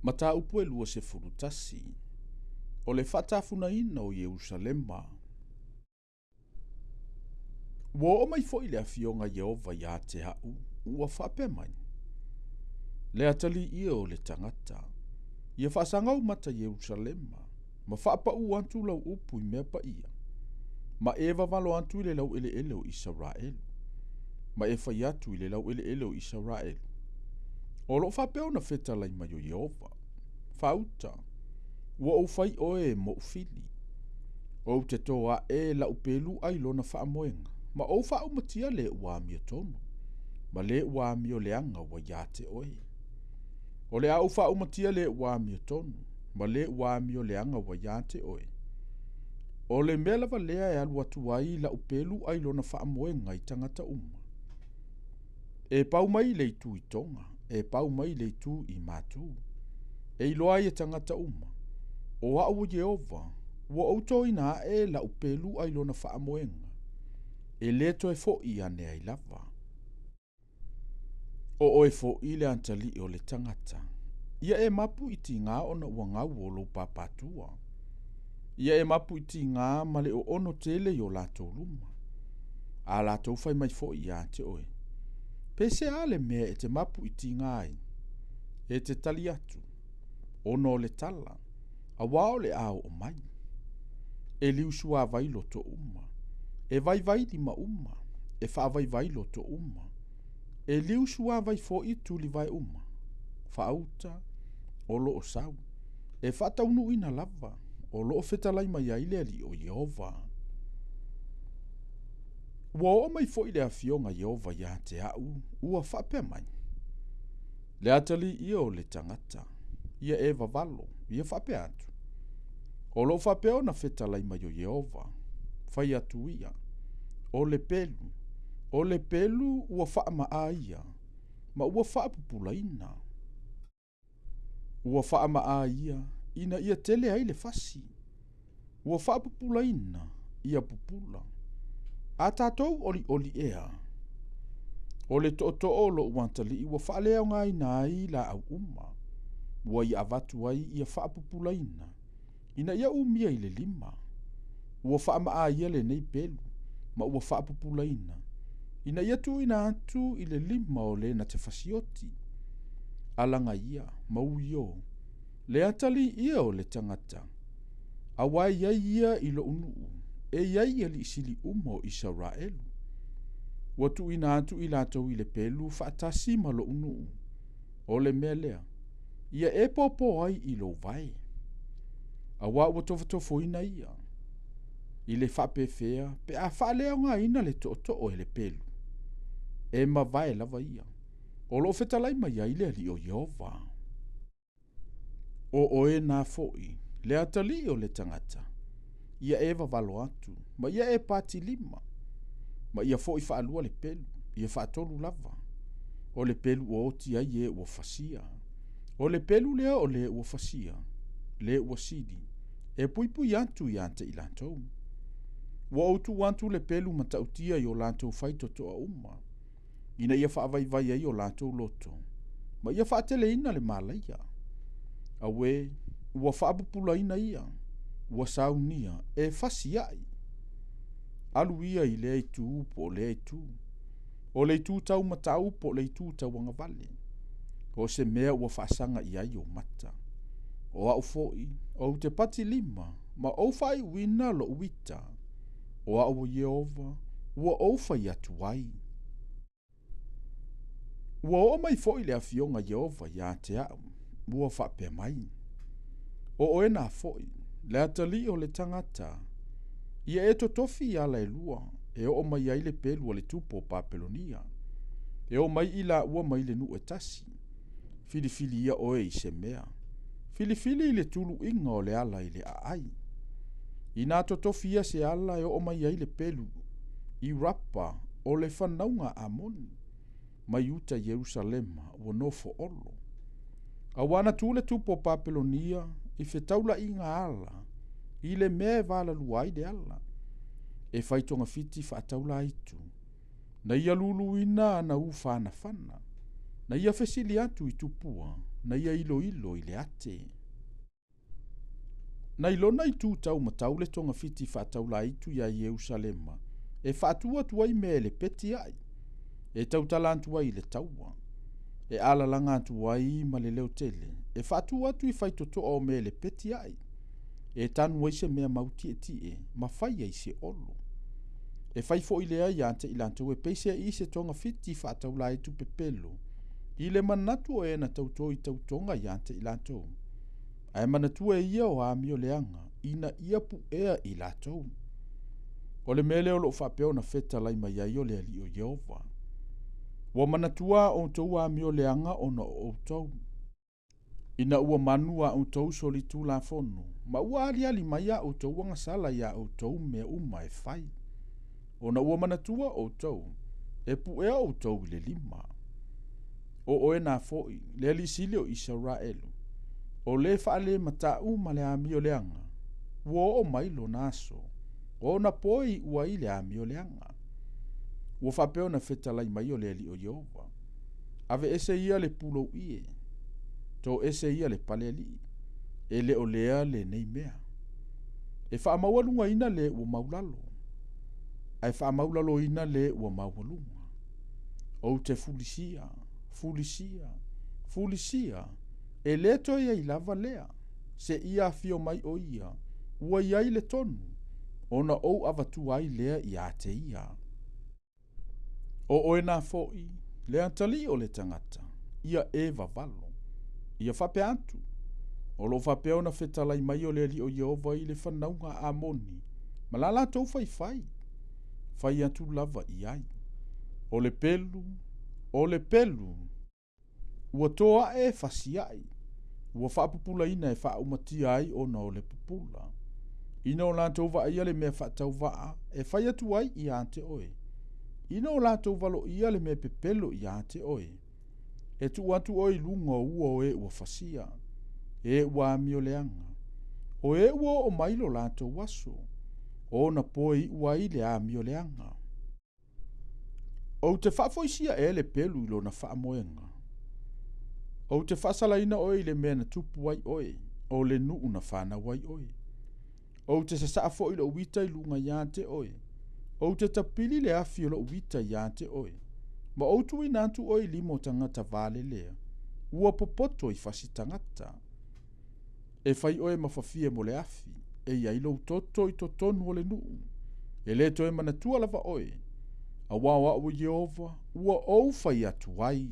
Mataupu e 21. O le faatafunaina o Ierusalema. Ua oo mai foi le afioga Ieova ia te a'u, ua faapea mai, Le atalii o le tagata, ia faasaga ou mata i Ierusalema, ma faapaū atu lau upu i mea paia, ma e vavalo atu i le laueleele o Isaraelu, ma e fai atu i le laueleele o Isaraelu, O loo faapea ona fetalai mai o Ieova, Faauta, ua ou fai oe moʻu fili. Ou te tō aʻe laʻu pelu ai lona faamoega, ma ou faaumatia le ua amiotonu, ma le ua amio leaga ua iā te oe. O le a ou faaumatia le ua amiotonu, ma le ua amio leaga ua iā te oe. O le mea lava lea e alu atu ai laʻu pelu ai lona faamoega i tagata uma. E pau mai le itu i Toga, e pau mai le itu i Matu. E iloa ai e tagata uma, o aʻu o Ieova, ua ou tōina aʻe laʻu pelu ai lona faamoega, e lē toe foʻi ane ai lava. O oe foʻi le atalii o le tagata, ia e mapu i tigā ona ua gau o lou papatua. Ia e mapu i tigā ma le oono tele i o latou luma. A latou fai mai foʻi iā te oe, Pe se a le mea e te mapu i tigā ai? E te tali atu, Ona o le tala, auā o le a oo mai. E liu suāwai loto uma, e vaivai lima uma, e faavaivai loto uma, e liu suāwai foʻi tulivae uma, faauta, o loo sau, e faataunuuina lava, o loo fetalai mai ai le Alii o Ieova. Ua oo mai foʻi le afioga Ieova ia te aʻu, ua faapea mai, Le atalii ia o le tagata, ia e vavalo, ia faapea atu, O loo faapea ona fetalai mai o Ieova, fai atu ia, O le pelu, o le pelu ua faamaa ia, ma ua faapupulaina. Ua faamaa ia ina ia tele ai le fasi. Ua faapupulaina ia pupula. A tatou olioli ea. O le tootoo o loʻu atalii ua faaleaogaina ai laau uma. Ua ia avatu ai ia faapupulaina, ina ia umia i le lima. Ua faamaa ia lenei pelu, ma ua faapupulaina, ina ia tuuina atu i le lima o le na te fasioti. Alaga ia, ma uiō, le atalii ia o le tagata, auā e i ai ia i loʻu nuu, e i ai alii sili uma o Isaraelu. Ua tuuina atu i latou i le pelu faatasi ma loʻu nuu. O le mea lea, ia e pōpō ai i lou vae. Auā ua tofotofoina ia, i le faapefea pe a faaleaogaina le tootoo e le pelu. E mavae lava ia, o loo fetalai mai ai le Alii o Ieova. O oe nā foʻi, le atalii o le tagata, ia e vavalo atu, ma ia e pati lima, ma ia foʻi faalua le pelu, ia faatolu lava. O le pelu ua oti ai e ua fasia. O le pelu lea o le ua fasia, le ua sili, e puipui atu iā te i latou. Ua ou tuu atu le pelu matautia i o latou faitotoa uma, ina ia faavaivai ai o latou loto, ma ia faateleina le malaia. Auē, ua faapupulaina ia, ua saunia, e fasi ai. Alu ia i lea itu po o lea itu. O le itu tau matau po o le itu tau agavale. O se mea ua faasaga i ai ou mata. O aʻu foʻi, ou te pati lima, ma ou faaiuina loʻu ita. O aʻu o Ieova, ua ou fai atu ai. Ua oo mai foʻi le afioga Ieova iā te aʻu, ua faapea mai, O oe nā foʻi, le atalii o le tagata, ia e totofi i ala e lua e oo mai ai le pelu a le tupu o Papelonia, e omai i laua mai le nuu e tasi. Filifili ia oe i se mea. Filifili i le tuluiga o le ala i le aai. Inā totofi ia se ala e oo mai ai le pelu i Rapa o le fanauga a Amoni, mai uta i Ierusalema ua nofo olo. Auā na tu le tupu o Papelonia i fetaulaiga ala i le mea e valalua ai le ala, e fai togafiti faataula aitu. Na ia luluina ana ufanafana. Na ia fesili atu i tupua. na ia iloilo i le ate. Na i lona itu tau matau le togafiti faataulaitu iā Ierusalema e faatu atu ai mea e lepeti ai, e tautala atu ai i le taua, e alalaga atu ai ma le leotele, e faatu atu i faitotoa o mea e lepeti ai, e tanu ai se mea mautietie ma fai ai se olo. E fai foi lea iā te i latou e peiseai se togafiti faataulaitu pepelo, i le manatu o e na tauto i tautoga iā te i latou. Ae manatua e ia o amio leaga, ina ia puea i latou. O le mea lea o loo faapea ona fetalai mai ai o le Alii o Ieova. Ua manatua a outou amio leaga ona o outou. Ina ua manu a outou solitulafono, ma ua aliali mai a outou agasala iā outou mea uma e fai. Ona ua manatua outou, e puea outou i le lima. O oe nā foi, le alii sili o Isaraelu, o le faalemataʻu ma le amio leaga, ua oo mai lona aso, ona po e iu ai le amio leaga. Ua faapea ona fetalai mai o le Alii o Ieova. Aveese ia le pulou ie, toese ia le palealii, e le o lea lenei mea. E faamaualugaina le ua maulalo, ae faamaulaloina le ua maualuga. Ou te fulisia, fulisia, fulisia, e lē toe iai lava lea, seia afio mai o ia, ua i ai le tonu, ona ou avatua ai lea iā te ia. O oe nā foʻi, le atalii o le tagata, ia e vavalo. Ia faapea atu, o loo faapea ona fetalai mai o le Alii o Ieova i le fanauga a Amoni, ma la latou faifai, fai atu lava i ai. O le pelu, o le pelu, ua to aʻe e fasiaʻi, ua faapupulaina e faaumatia ai ona o le pupula. Ina o latou vaaia le mea faatauvaa e fai atu ai iā te oe. Ina o latou valoia le mea pepelo iā te oe. E tuu atu oe i luga o ua o e ua fasia, e ua amio leaga. O e ua oo mai lo latou aso, ona po e iu ai le amio leaga. Ou te faafoisia ea le pelu i lona faamoega. Ou te faasalaina oe i le mea na tupu ai oe, o le nuu na fanau ai oe. Ou te sasaa foi lou ita i luga iā te oe. Ou te tapili le afi o lou ita iā te oe. Ma ou tuuina atu oe i lima o tagata valelea, ua popoto i fasi tagata. E fai oe ma fafie mo le afi, e i ai lou toto i totonu o le nuu. E lē toe manatua lava oe, auā o aʻu o Ieova, ua ou fai atu ai.